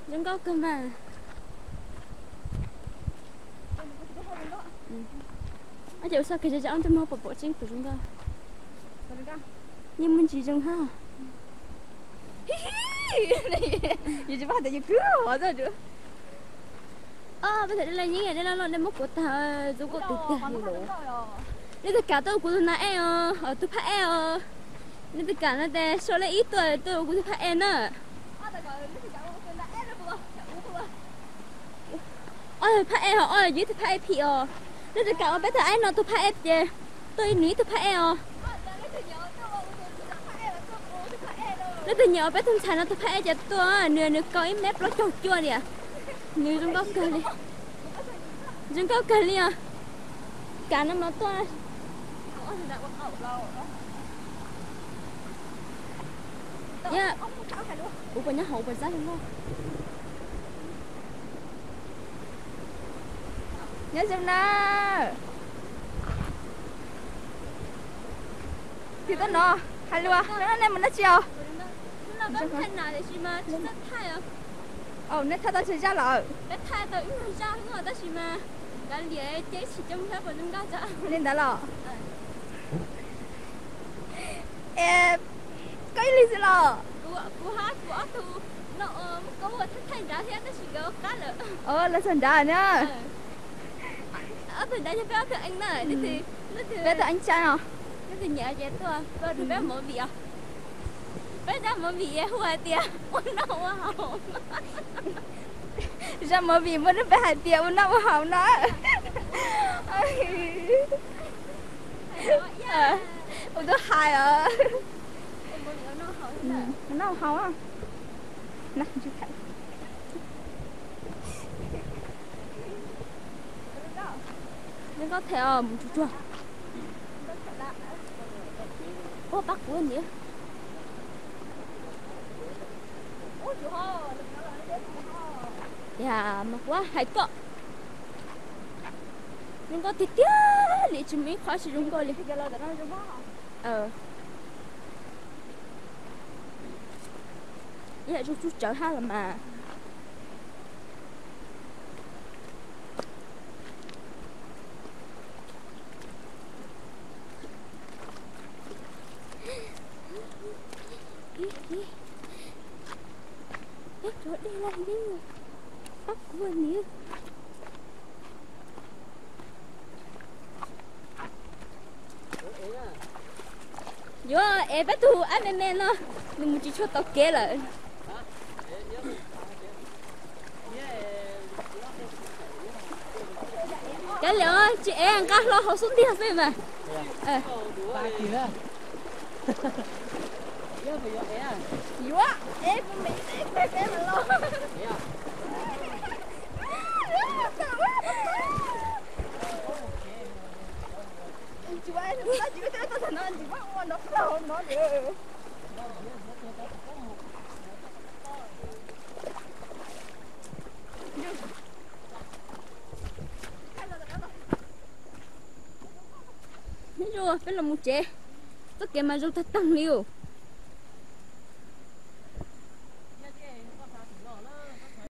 Zoo nkauj kawg mas. Ces ua txoj kev zam zam ob tug mob pom pom tseeb puas zoo nkauj. Yeej muaj ntsis zoo hab. Yus tsis paub tias yus khwv hov txog. Peb thaum dej laj yeeb dej laj loj dej muab kuav tag, zoo nkauj tiag tiag li lawm. Leej twg kam tuaj ua kuv tus nas ej os, tus phaj ej os. Leej twg kam no tes sau lej ib tuaj tuaj ua kuv tus phaj ej na. Ob tug phaj ej ho ob yus ib tug phaj ej phim os. Leej twg kam ua peb tug aib no tus phaj ej ces tuaj ib nws ib tug phaj ej os. Leej twg nyiam ua peb tug ntxhais no tus phaj ej ces tuaj, nws nws kaus ib mev plaub caug cuaj li. Nws zoo nkauj kawg li. Zoo nkauj kawg li os. Kam no mas tuaj. Kuv puas nyob hauv puas zab zoo nkauj. Nyob zoo na. Tig tuaj no, hais lus, nej mus dab tsi os? Nej thaij tau tsawg zaj lawm? Li ntawd los? Es koj ib leeg xwb los? Lawv txog nrad na. Peb tug eev tsa os. Peb zaj movie hu hais tias ua noj ua haus. Zaj movie muaj lub npe hais tias ua noj ua haus no. Ua tub hais os. Noj haus. Zoo nkauj thiab os, mus tsuag tsuag. Ua pab kuv niam. Yam mas kuv hais koj, zoo nkauj tiag tiag li, tsis muaj ib qho tsis zoo nkauj li. Ib yam zoo tsuj tsawv hab los mas. Peb rov dej laj yeeb, pab kuv niam. Yuav es peb tug ab me me no, nws mus tsis tshua tau kev lawm. Kav liam, tsis ev, nqa hlo hauv xub ntiag xwb mas. Yuav ev kuv me teb peb peb mas los. Nyob zoo, peb los mus tsev. Txoj kev mas zoo tag tag li os.